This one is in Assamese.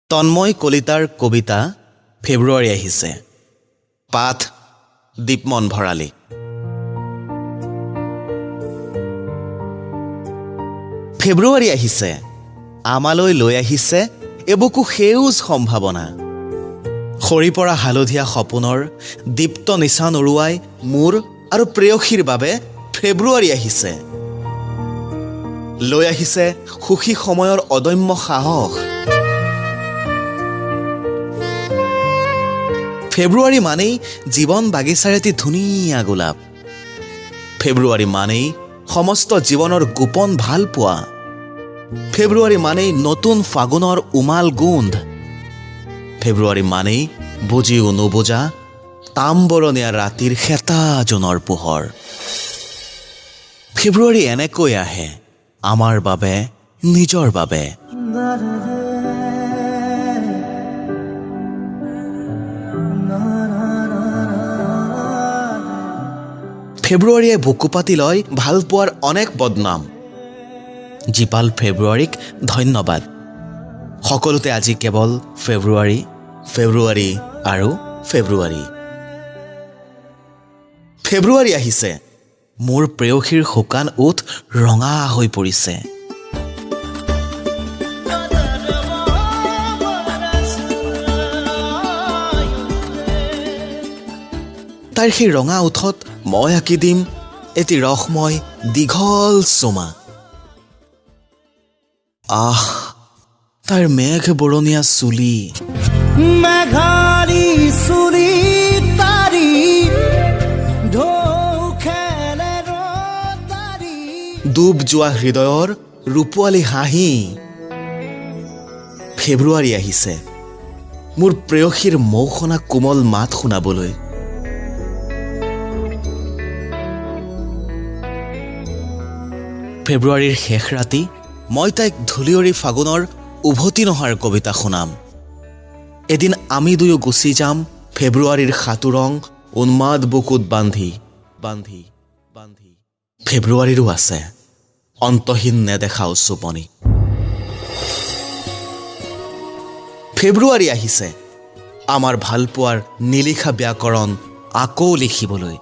তন্ময় কলিতাৰ কবিতা ফেব্ৰুৱাৰী আহিছে। পাঠ দীপমন ভৰালী। ফেব্ৰুৱাৰী আহিছে, আমালৈ লৈ আহিছে এবুকু সেউজ সম্ভাৱনা। সৰি পৰা হালধীয়া সপোনৰ দীপ্ত নিচান উৰুৱাই মোৰ আৰু প্ৰেয়সীৰ বাবে ফেব্ৰুৱাৰী আহিছে। লৈ আহিছে সুখী সময়ৰ অদম্য সাহস। ফেব্ৰুৱাৰী মানেই জীৱন বাগিচাৰ এটি ধুনীয়া গোলাপ। ফেব্ৰুৱাৰী মানেই সমস্ত জীৱনৰ গোপন ভালপোৱা। ফেব্ৰুৱাৰী মানেই নতুন ফাগুনৰ উমাল গোন্ধ। ফেব্ৰুৱাৰী মানেই বুজিও নুবুজা তামবৰণীয়া ৰাতিৰ শেঁতা জোনৰ পোহৰ। ফেব্ৰুৱাৰী এনেকৈ আহে আমাৰ বাবে, নিজৰ বাবে। ফেব্ৰুৱাৰীয়ে বুকু পাতি লয় ভালপোৱাৰ অনেক বদনাম। জীপাল ফেব্ৰুৱাৰীক ধন্যবাদ। সকলোতে আজি কেৱল ফেব্ৰুৱাৰী, ফেব্ৰুৱাৰী আৰু ফেব্ৰুৱাৰী। ফেব্ৰুৱাৰী আহিছে, মোৰ প্ৰেয়সীৰ শুকান ওঁঠ ৰঙা হৈ পৰিছে। তাইৰ সেই ৰঙা ওঁঠত মই আঁকি দিম এটি ৰসময় দীঘল চুমা। আহ, তাইৰ মেঘ বৰণীয়া চুলি, মেঘালী চুলি তাৰি ঢৌ খেলে ৰ'দাৰী। ডুব যোৱা হৃদয়ৰ ৰূপোৱালী হাঁহি। ফেব্ৰুৱাৰী আহিছে মোৰ প্ৰেয়সীৰ মৌসনা কোমল মাত শুনাবলৈ। ফেব্ৰুৱাৰীৰ শেষ ৰাতি মই তাইক ধূলিয়ৰি ফাগুনৰ উভতি নহাৰ কবিতা শুনাম। এদিন আমি দুয়ো গুচি যাম ফেব্ৰুৱাৰীৰ সাতোৰং উন্মাদ বুকুত বান্ধি বান্ধি বান্ধি। ফেব্ৰুৱাৰীৰো আছে অন্তহীন নেদেখা উচুপনি। ফেব্ৰুৱাৰী আহিছে আমাৰ ভালপোৱাৰ নিলিখা ব্যাকৰণ আকৌ লিখিবলৈ।